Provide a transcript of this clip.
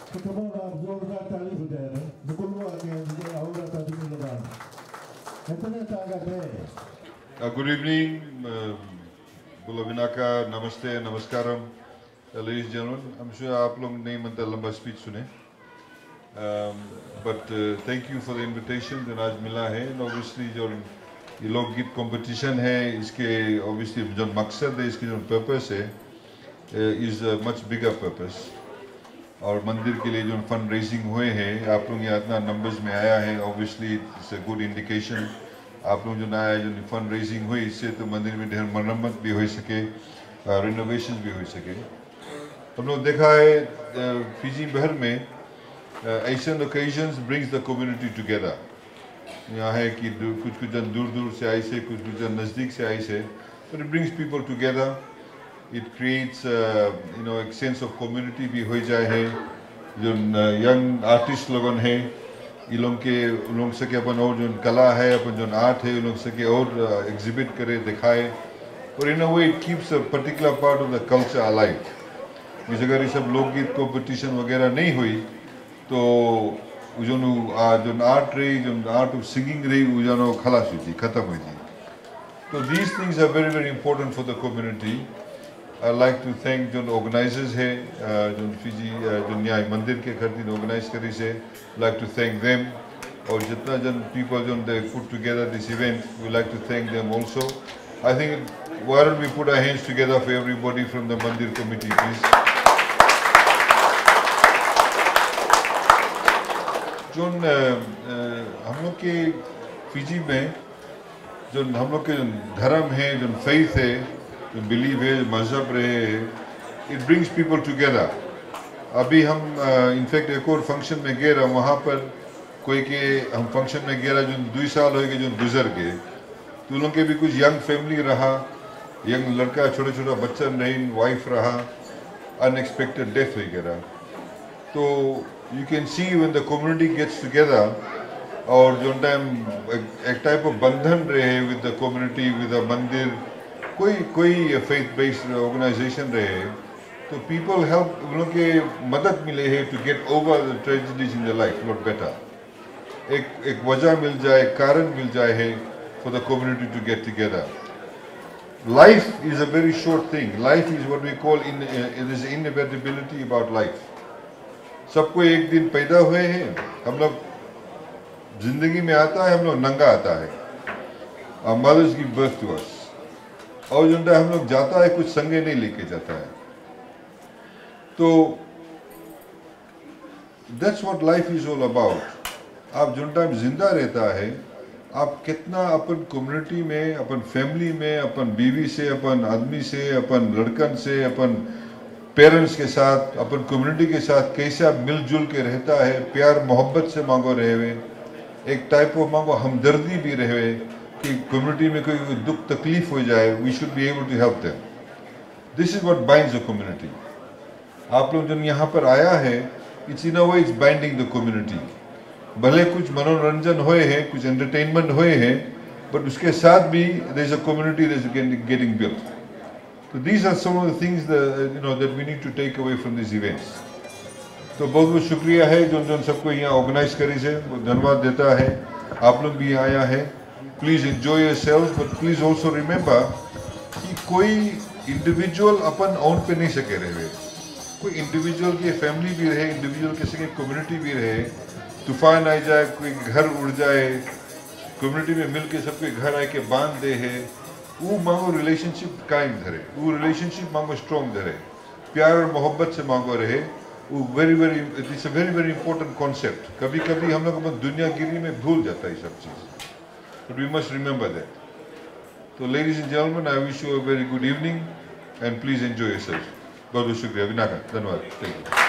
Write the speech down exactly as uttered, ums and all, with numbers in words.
Kutubona, जोरदार ताली बजाएं। Nukulu ake, जोरदार ताली बजाएं. Etene taga de. Uh, good evening, um, Bula Vinaka, namaste, namaskaram. Uh, ladies and gentlemen, I'm sure आप लोग नहीं मनता लंबा speech सुने. Um, but, uh, thank you for the invitation जो आज मिला है। And obviously जो ये लोकगीत competition है, इसके obviously जो मकसद है, इसके जो purpose है, uh, is a much bigger purpose. और मंदिर के लिए जो fund raising हुए हैं, आप लोग यहाँ इतना numbers में आया है, obviously it's a good indication. आप लोग जो ना आया, जो fund raising हुई, इससे तो मंदिर में ढेर मरम्मत भी हो सके, अ, renovation भी हो सके। हम लोग देखा है, अ, फिजी भर में, अ, ऐसे occasions brings the community together. यहाँ है कि दू-, कुछ-कुछ जन दूर-दूर से आए से, कुछ-कुछ जन नजदीक से आए से, but it brings people together. It creates, uh, you know, एक sense of community भी हो जाए है। जो न-, young artist लोगन है, इ लोग के, उन लोग सके अपन और जो कला है, अपन जो art है, उन लोग सके और, uh, exhibit करे, दिखाए। और in a way, it keeps a particular part of the culture alive. जैसे अगर ये सब लोकगीत competition वगैरह नहीं हुई, तो उ जोन, आ, जोन art रही, जोन art of singing रही, उ जानो खलास हुई जी, खतम हुई जी। तो these things are very, very important for the community. I like to thank zone organizers है, अ, जोन फिजी, अ, जोन यहाँ मंदिर के खातिर organize करी से, like to thank them. और जितना जन people zone they put together this event, we like to thank them also. I think, why don't we put our hands together for everybody from the मंदिर committee, please. जोन, अ, अ, हम लोग के फिजी में, जोन हम लोग के जोन धर्म है, जोन faith है, जोन belief है, जोन मजहब रहे है, it brings people together. अभी हम, अ, in fact, एक और function में गए रहा, वहाँ पर कोई के हम function में गए रहा, जोन दुई साल होइगे, जोन गुजर गए। तो उन लोग के भी कुछ young family रहा, young लड़का, छोटा-छोटा बच्चा रही, wife रहा, unexpected death होइगे रहा। तो you can see when the community gets together, और जोन time एक, एक type of बंधन रहे with the community, with the मंदिर, कोई, कोई faith based organization रहे, तो people help, उन लोग के मदद मिले है to get over the tragedies in their life, lot better. एक, एक वजह मिल जाए, कारण मिल जाए है for the community to get together. Life is a very short thing. Life is what we call in, uh, it is inevitability about life. सबको एक दिन पैदा हुए हैं, हम लोग जिंदगी में आता है, हम लोग नंगा आता है। Our mothers give birth to us. और जोन time हम लोग जाता है, कुछ संगे नहीं लेके जाता है। तो that's what life is all about. आप जोन time जिंदा रहता है, आप कितना अपन community में, अपन family में, अपन बीवी से, अपन आदमी से, अपन लड़कन से, अपन parents के साथ, अपन community के साथ कैसे आप मिलजुल के रहता है, प्यार मोहब्बत से मांगो रहे हुए, एक type of मांगो हमदर्दी भी रहे हुए कि community में कोई दुख तकलीफ हो जाए, we should be able to help them. This is what binds the community. आप लोग जो यहाँ पर आया है, it's in a way it's binding the community. भले कुछ मनोरंजन हुए हैं, कुछ entertainment हुए हैं, but उसके साथ भी there is a community that is getting, getting built. So these are some of the things that, you know, that we need to take away from these events. तो बहुत बहुत शुक्रिया है जो, जो सबको यहाँ organize करी से, वो धन्यवाद देता है। आप लोग भी आया है, please enjoy yourselves, but please also remember कि कोई individual अपन own पे नहीं सके रहे। कोई individual के family भी रहे, individual के सके community भी रहे, तूफान आ जाए, कोई घर उड़ जाए, community में मिल के सबके घर आके बांध दे है, वो मांगो relationship कायम धरे, वो relationship मांगो strong धरे, प्यार और मोहब्बत से मांगो रहे, वो very, very, it's a very, very important concept। कभी-कभी हम लोग अपन दुनियागिरी में भूल जाता है ये सब चीज़। But we must remember that. So, ladies and gentlemen, I wish you a very good evening and please enjoy yourselves. बहुत बहुत शुक्रिया, विनाका, धन्यवाद। Thank you.